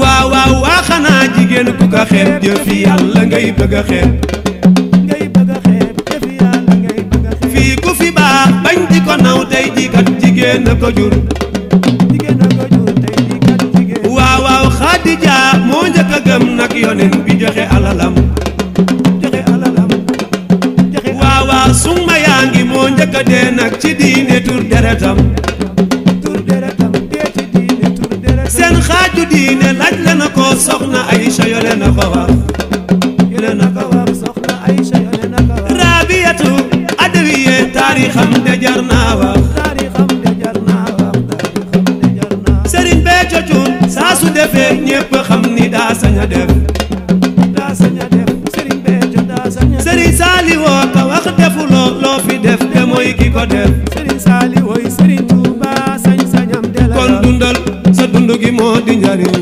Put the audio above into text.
waaw waaw waa xanaa jigéen ku ko xeeb jëfi yàlla ngay bëgg a xeeb fii ku fi baax bañ di ko naw tey ji kat jigéen a ko jur waaw waaw Xadija moo njëkk a gëm nag yoneen bi joxe alalam waaw waaw summa yaa ngi moo njëkk a dee nag ci diine tur deretam seen xaaju diine laaj la na ko soxna Aysa yole na ko wax Raabiyatu Adawiye taarixam de jar naa wax Sëriñ Béthio Thioune saa su defee ñépp xam ni daa sañ a def Sëriñ Saaliw ka wax defuloo loo fi def te mooy ki ko def kon dundal sa dund gi moo di njariñ